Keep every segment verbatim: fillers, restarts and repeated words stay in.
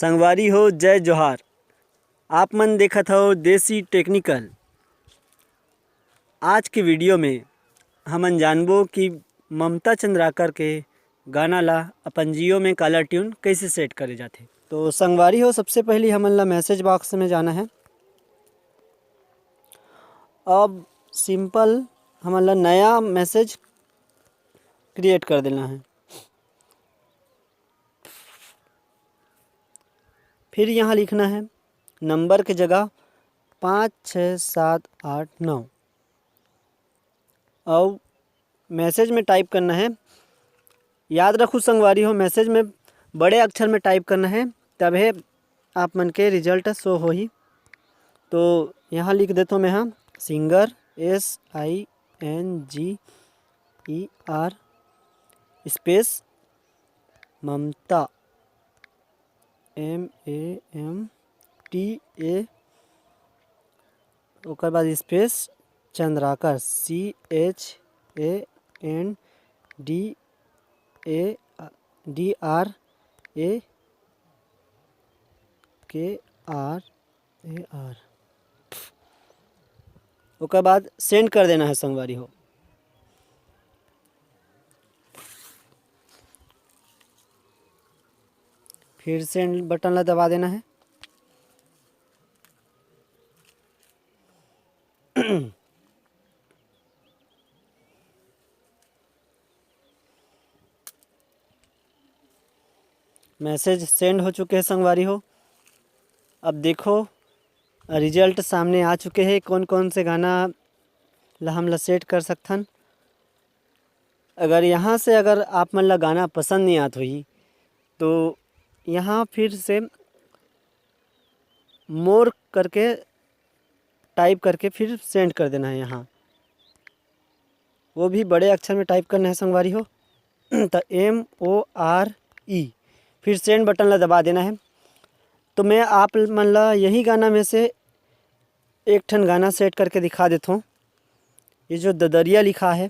संगवारी हो, जय जोहार। आप मन देखत हव देसी टेक्निकल। आज के वीडियो में हमन जानबो कि ममता चंद्राकर के गाना ला अपन जियो में कॉलर ट्यून कैसे सेट करे जाथे। तो संगवारी हो, सबसे पहली हमन ला मैसेज बॉक्स में जाना है। अब सिंपल हमन ला नया मैसेज क्रिएट कर देना है। फिर यहाँ लिखना है नंबर के जगह पाँच छः सात आठ नौ। और मैसेज में टाइप करना है, याद रखू संगवारी हो, मैसेज में बड़े अक्षर में टाइप करना है, तभे आप मन के रिजल्ट शो होही। तो यहाँ लिख देथों मैं, हाँ, singer, S I N G E R space Mamata, M A M T A, ओकर बाद space Chandrakar, C H A N D A, D R A K R A R। ओकर बाद सेंड कर देना है संगवारी हो। फिर सेंड बटन ला दबा देना है। मैसेज सेंड हो चुके हैं संगवारी हो। अब देखो, रिजल्ट सामने आ चुके हैं, कौन कौन से गाना ला हमन ला सेट कर सकथन। अगर यहाँ से अगर आप मन ला गाना पसंद नहीं आत होही, तो यहाँ फिर से मोर करके टाइप करके फिर सेंड कर देना है। यहाँ वो भी बड़े अक्षर में टाइप करना है संगवारी हो। तो M O R E, फिर सेंड बटन ला दबा देना है। तो मैं आप मन ला यही गाना में से एक ठन गाना सेट करके दिखा देथों। ये जो ददरिया लिखा है,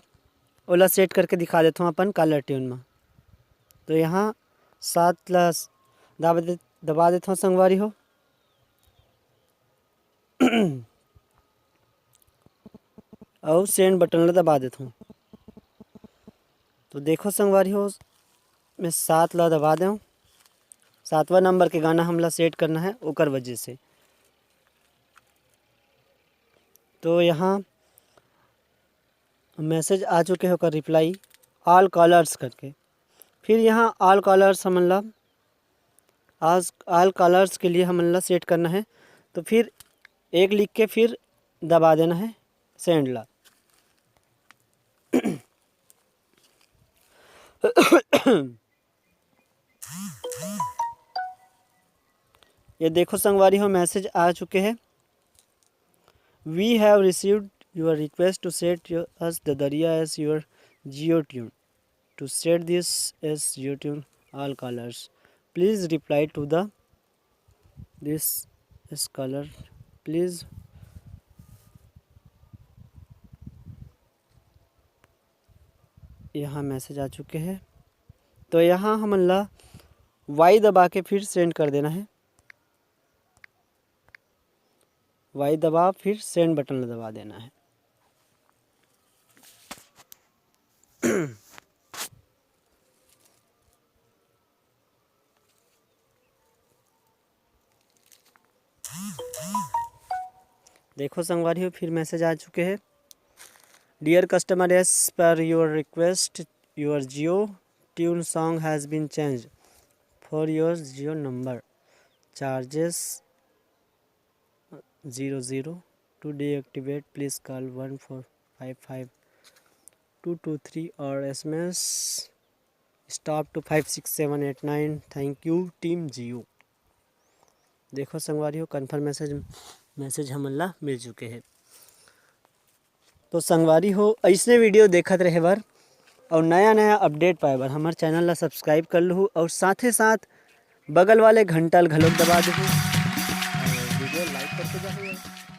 ओला सेट करके दिखा देथों अपन कॉलर ट्यून में। तो यहाँ सात ला दबा दे, दबा देथों संगवारी हो। और सेंड बटन ला दबा देथों। तो देखो संगवारी हो, मैं सात ला दबा दें, सातवां नंबर के गाना हमला सेट करना है, ओकर वजह से। तो यहाँ मैसेज आ चुके हैं, ओकर रिप्लाई ऑल कॉलर्स करके। फिर यहाँ ऑल कॉलर्स हमन ला, आज ऑल कॉलर्स के लिए हमन ला सेट करना है। तो फिर एक लिख के फिर दबा देना है सेंड ला। ये देखो संगवारी हो, मैसेज आ चुके हैं। We have received your request to set your, as Dadaria as your Jio tune. To set this as Jio tune, all callers, please reply to the this is caller, please। यहाँ message आ चुके हैं। तो यहाँ हमन ला Y दबा के फिर सेंड कर देना है। वाई दबा, फिर सेंड बटन ला दबा देना है। देखो संगवारी हो, फिर मैसेज आ चुके हैं। Dear customer, as per your request, your Jio tune song has been changed for your Jio number. Charges zero zero. To deactivate, please call one four five five two two three or S M S stop to five six seven eight nine। Thank you, team Jio। देखो संगवारी हो, confirm message, message हमन ला मिल चुके हैं। तो संगवारी हो, ऐसने वीडियो देखत रहे बर और नया नया अपडेट पाए बर हमर चैनल ला सब्सक्राइब कर लहू और साथे साथ बगल वाले घंटा ल घलोक दबा देहू। और वीडियो लाइक करके जाहू।